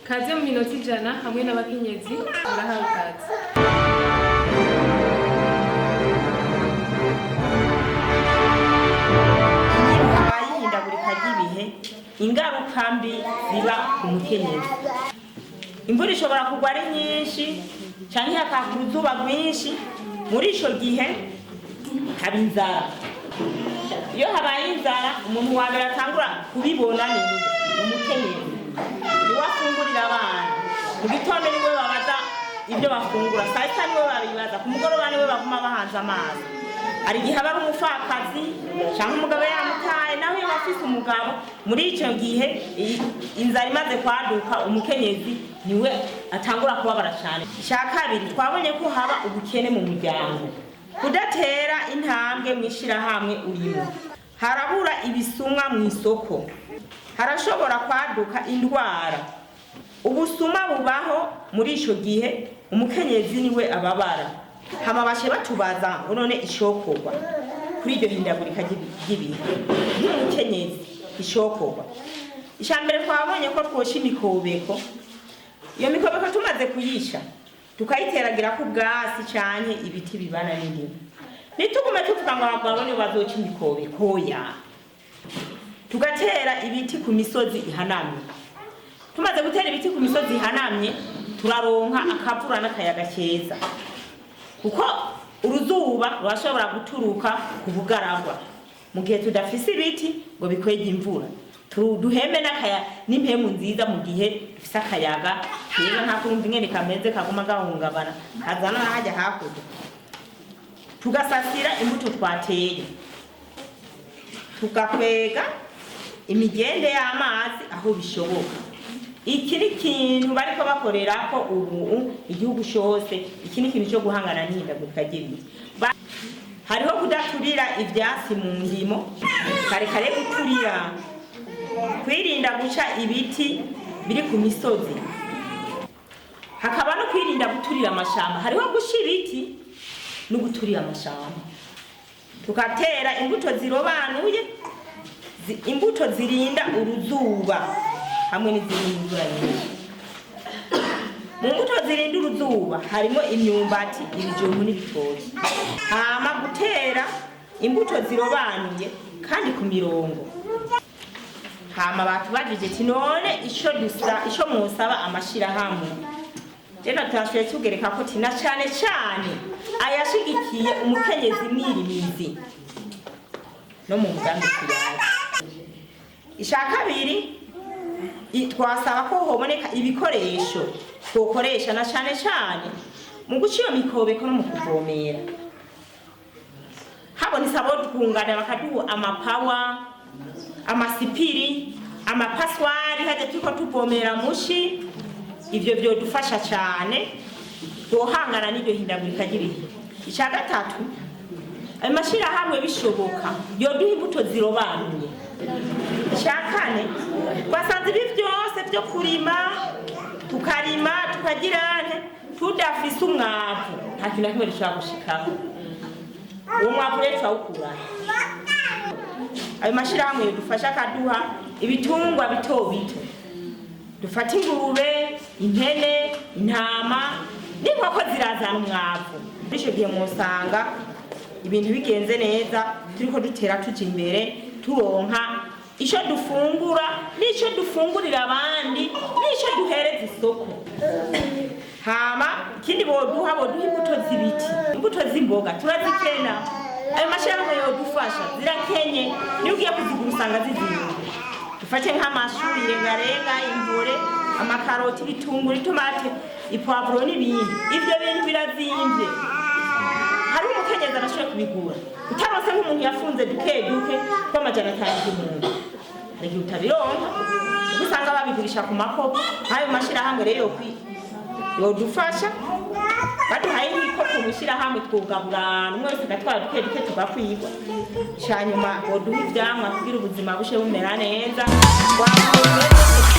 Kaze mu minota 100 hamwe n'abakenyezi, murahawe ikaze. Iyo habaye ihindagurika ry'ibihe, ingaruka mbi ziba ku mukenyezi. Imvura ishobora kugwa ari nyinshi canke hakaka uruzuba rwinshi. Muri ico gihe haba inzara. Iyo habaye inzara, umuntu wa mbere atangura kubibona ni umukenyezi. Niwe afungurira abana mu gitondo, niwe babaza ibyo bafungura, saa sita niwe babibaza, ku mugoroba niwe baguma bahanze amaso. Hari igihe aba ari umupfakazi cyangwa umugabo yaramutaye. Naho iyo afise umugabo, muri icyo gihe inzara imaze kwaduka, umukenyezi niwe atangura kubabara cyane. Icya kabiri, twabonye ko haba ubukene mu muryango. Kudatera intambwe mu ishyirahamwe urimo, harabura ibisumwa mu isoko, harashobora kwaduka indwara, ubusuma bubaho. Muri icyo gihe umukenyezi niwe ababara. Hama bashe batubaza ngo none icokorwa kuri iryo hindagurika ry'ibihe nk'umukenyezi, icokorwa icya mbere, twabonye ko twosha imikobeko. Iyo mikobeko tumaze kuyisha, tukayiteragirako ubwatsi canke ibiti bibana n'indimu. Ntitugume tuvuga ngo abagabo nibo bazoca imikobeko, oya. Tugatera ibiti ku misozi ihanamye. Tumaze gutera ibiti ku misozi ihanamye, turaronka akavura n'akayaga keza, kuko uruzuba rurashobora guturuka ku bugaragwa. Mu gihe tudafise ibiti ngo bikwege imvura, duheme n'akaya n'impemu nziza. Mu gihe dufise akayaga keza, nta kurumva ingene kameze, kaguma gahungabana, kazana n'ahajya hakurya. Tugasasira imbuto twateye, tugakwega imigende y'amazi aho bishoboka. Iki ni ikintu bariko bakorerako ubu igihugu cose. Iki ni ikintu cyo guhangana n'ihindagurika ry'ibihe. Hariho kudaturira ivyatsi mu ndimo, karekare guturira, kwirinda guca ibiti biri ku misozi, hakaba no kwirinda guturira amashamba. Hariho guca ibiti no guturira amashamba. Tugatera imbuto zirobanuye, imbuto zirinda uruzuba hamwe n'izirinda imvura nyinshi. Mu mbuto zirinda uruzuba harimo imyumbati, ibijumbu n'ibitoki. Hama gutera imbuto zirobanuye kandi ku mirongo. Hama batubajije ati none ico dusa, ico mwosaba amashirahamwe? Jena turashoboye tugereka ko tina cane cane ayashigikiye umukenyezi mwirimizi no mu mugambi tuyazi. Ica kabiri, twasaba ko hoboneka ibikoresho twokoresha, na cane cane mu guca iyo mikobeko no mu kuvomera. Habonetse abo twungana bakaduha amapawa, amasipiri, amapaswari, hajya turiko tuvomera mushi, ivyo vyodufasha cane, twohangana n'iryo hindagurika ry'ibihe. Ica gatatu, ayo mashirahamwe bishoboka yoduha imbuto zirobanuye. Icya kane, twasanze ibi byose byo kurima, tukarima, tukagira nte, tudafise umwavu, nta kintu na kimwe dushobora gushikako. Uwo mwavu rero turawukurahe? Ayo mashirahamwe yodufasha akaduha ibitungwa bito bito, dufate ingurube, impene, intama n'inkoko, zirazana umwavu. Muri icyo gihe mwosanga ibintu bigenze neza, turiko dutera tuja imbere, turonka ico dufungura n'ico dufungurira abandi n'ico duhereza isoko. Hama ikindi boduha imbuto z'ibiti, imbuto z'imboga turazikena. Ayo mashirahamwe yodufasha, zirakenye. Niyo ugiye kuzigura usanga zizimvye. Dufate nk'amashu, irengarenga, imvore, amakaroti, ibitunguru, itomate, ipwavuro n'ibindi. Ivyo bintu birazimvye. Hariho umukenyezi arashoboye kubigura utaronse nk'umuntu yafunze duke duke tw'500 igihumbi, hari igihe utabironka, kuko usanga babigurisha ku makopo. Nk'ayo mashirahamwe rero yodufasha, baduhaye nk'ikopo mw'ishirahamwe, twugabura, umwe wese agatwara duke duke, tugakwigwa. Icanyuma, boduha ivyamwa kugira ubuzima bushe bumera neza. Twakoze.